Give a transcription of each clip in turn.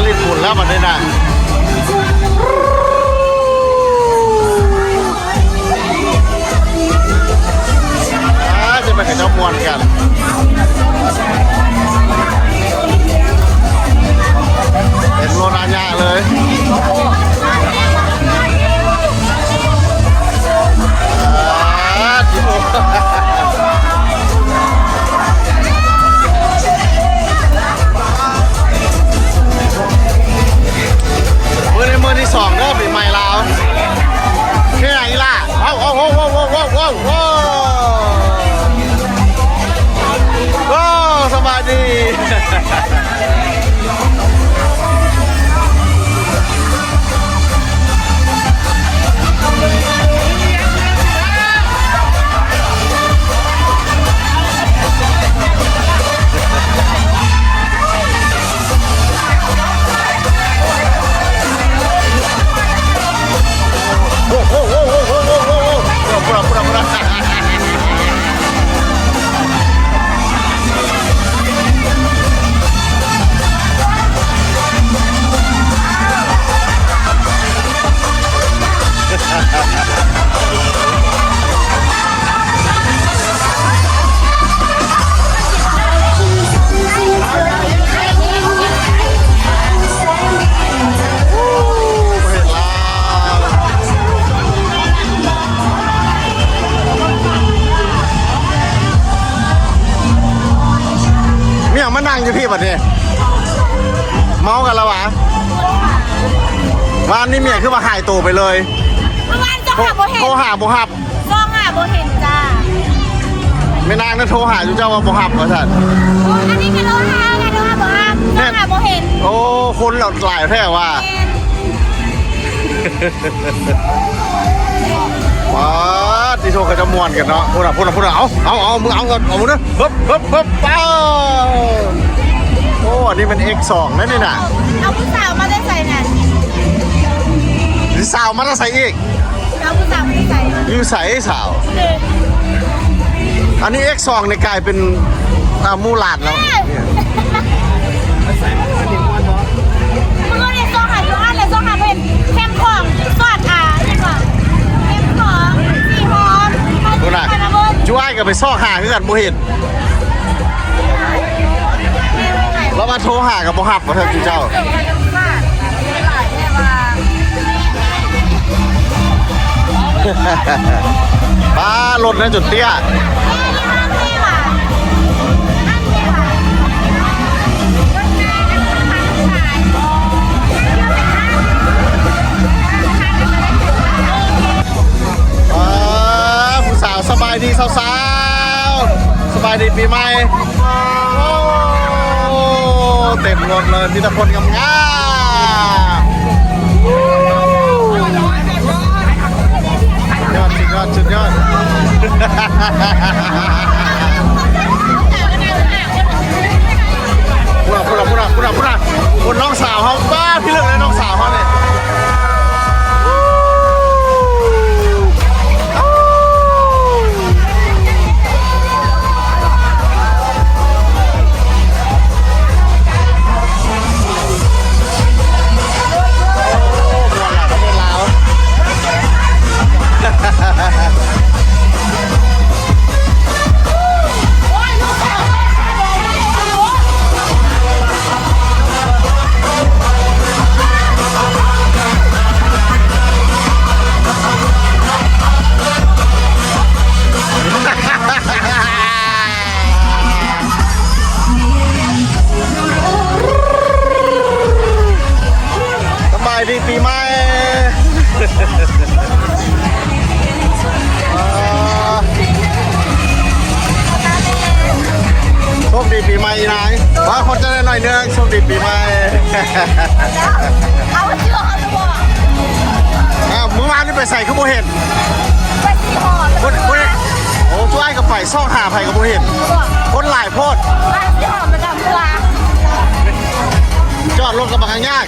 ຫຼິ້ນບຸນແລ້ວບັດນີ້ນະ. ອາ ຈະໄປໃຫ້ເຈົ້າມ່ວນກັນ ເຕັມລົດອາຍະເລີຍ. ມື້ນີ້ມື້ທີສອງເດີ ປີໃໝ່ລາວ. ເຮັດຫຍັງອີ່ຫຼ້າ? ເອົ້າ ເອົ້າ ໂອ້ ໂອ້ ໂອ້ ໂອ້ ໂອ້ ໂອ້ ໂອ້ ສະບາຍດີ. ເມຍມານັ່ງຢູ່ພີ້ບັດນີ້ ເມົາກັນແລ້ວຫວາ? ວານນີ້ເມຍຄືວ່າຫາຍໂຕໄປເລີຍ? ເມື່ອວານເຈົ້າຫາບໍ່ເຫັນ ໂທຫາບໍ່ຮັບ ຊອກຫາບໍ່ເຫັນຈ້າ. ແມ່ນາງນະໂທຫາຢູ່ເຈົ້າວ່າບໍ່ຮັບວ່າຊັ້ນ. ໂອ້ ອັນນີ້ກະໂທຫາ ກະໂທຫາບໍ່ຮັບ ຊອກຫາບໍ່ເຫັນ. ໂອ້ ຄົນຫຼາຍແທ້ວ່າ. ແມ່ນ. ປາດ ຕິໂທ ເຂົາຈະມ່ວນກັນເນາະ. ພຸ້ນນະ ພຸ້ນນະ ພຸ້ນນະ ເອົາ ເອົາ ເອົາ ມຶງເອົາ ເອົາ ເອົາ ເດີ ເຮີບ ເຮີບ ເຮີບ ປາດ. ໂອ້ ອັນນີ້ແມ່ນເອັກສອງນະນີ້ນະ. ເອົາຜູ້ສາວມາແຕ່ໃສນະ? ຜູ້ສາວມາແຕ່ໃສອີກ? ເອົາຜູ້ສາວມາແຕ່ໃສ? ຢູ່ໃສສາວ? ເອີ ອັນນີ້ເອັກສອງນີ້ກາຍເປັນ ອ່າ ໝູ່ຫຼານແລ້ວ. ເອີ ມື້ນີ້ຊອກຫາຢູ່ຫັ້ນແຫຼະ ຊອກຫາບໍ່ເຫັນ. ແຄມຂອງ ສອດ ອ່າ ຫຍັງວະ ແຄມຂອງ ສີຫອມ ພຸ້ນນະ ຈູອ້າຍກະໄປຊອກຫາຄືກັນບໍ່ເຫັນ. ລາວວ່າໂທຫາກະບໍ່ຮັບວ່າຊັ້ນ ເຈົ້າ. ປ້າ ລົດນັ້ນຈົນເຕ້ຍ. ອ່າ ຜູ້ສາວ ສະບາຍດີສາວໆ ສະບາຍດີປີໃໝ່. ໂອ້ ເຕັມລົດເລີຍ ມີແຕ່ຄົນງາມໆ. ຍອດ ສຸດຍອດ ສຸດຍອດ. ພຸ້ນນະ ພຸ້ນນະ ພຸ້ນນະ ພຸ້ນນະ ພຸ້ນນະ ພຸ້ນນະ ພຸ້ນນ້ອງສາວເຮົາ. ປ້າ ພີ່ເລິກເລີຍນ້ອງສາວເຮົານີ້. ສະບາຍດີປີໃໝ່. ໂຊກດີປີໃໝ່ອີ່ນາຍ. ວ່າຄົນຈະໄດ້ໜ້ອຍໜຶ່ງ ໂຊກດີປີໃໝ່. ເອົາ ເອົາ ເອົາ ມື້ວານນີ້ໄປໃສຄືບໍ່ເຫັນ? ໄປສີຫອມ ບໍ່ ບໍ່ໄດ້. ໂອ້ ຈຸອ້າຍກະໄປ ຊອກຫາໃຜກະບໍ່ເຫັນ. ຄົນຫຼາຍໂພດ. ໄປສີຫອມປະຈຳຕົວ. ຈອດລົດກະບັກຍາກ.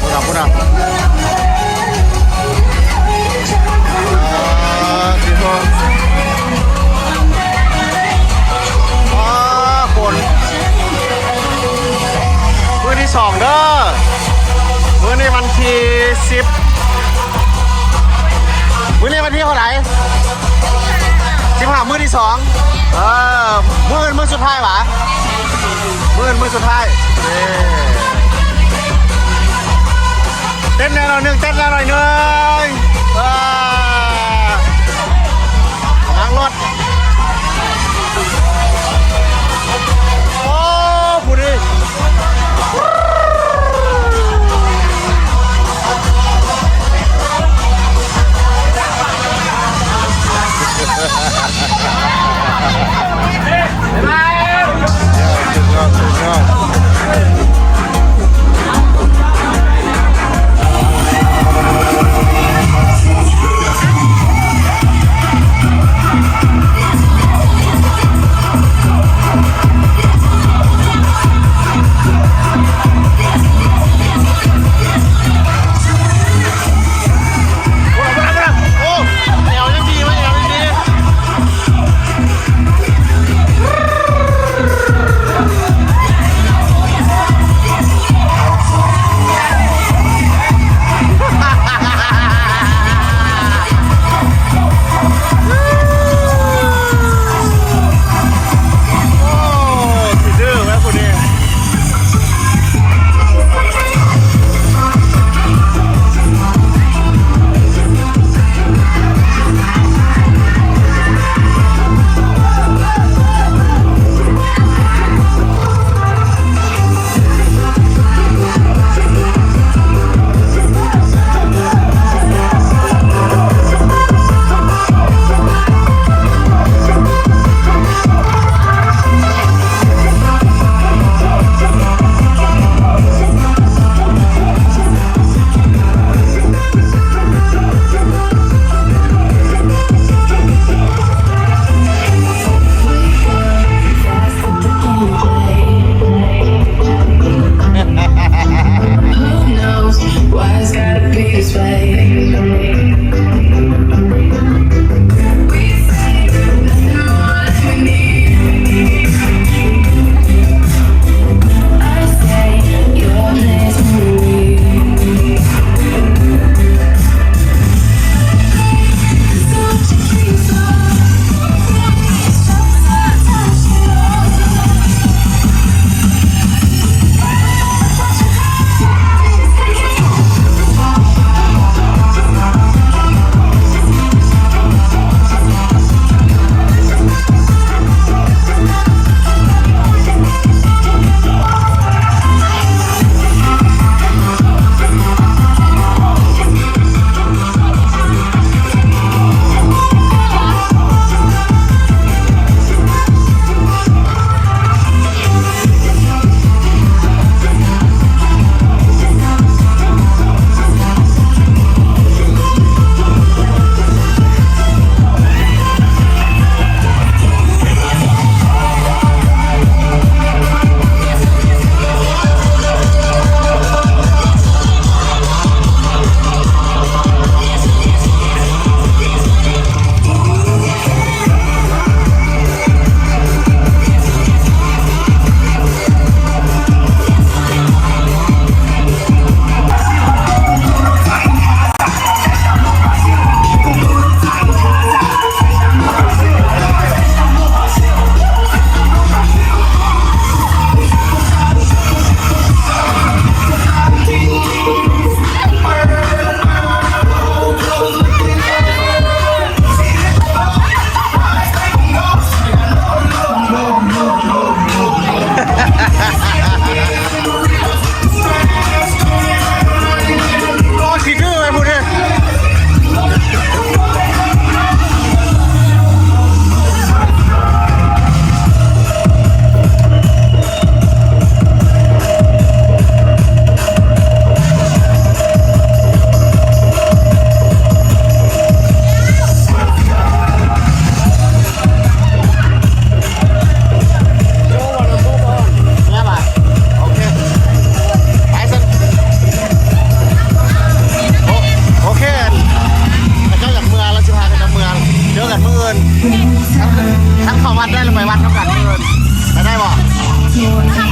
ພຸ້ນນະ ພຸ້ນນະ. ອ່າ ຊິໂທ ອ່າ ຄົນ ສອງເດີ ມື້ນີ້ວັນທີສິບ ມື້ນີ້ວັນທີເທົ່າໃດ? ສິບຫ້າ ມື້ທີສອງ ເອີ ມື້ອື່ນມື້ສຸດທ້າຍຫວາ? ມື້ອື່ນມື້ສຸດທ້າຍ ເອີ ເຕັ້ນແດ່ໜ້ອຍໜຶ່ງ ເຕັ້ນແດ່ໜ້ອຍໜຶ່ງ ເອີ ນາງລົດ ໂອ້ ຜູ້ນີ້ ໂອເຄ ໂອເຄ ເຈົ້າຢາກເມືອ ລາວຊິພາເຈົ້າເມືອ ເຈີກັນມື້ອື່ນ ຄັນເຂົ້າວັດໄດ້ ລະໄປວັດນຳກັນມື້ອື່ນ ໄປໄດ້ບໍ່?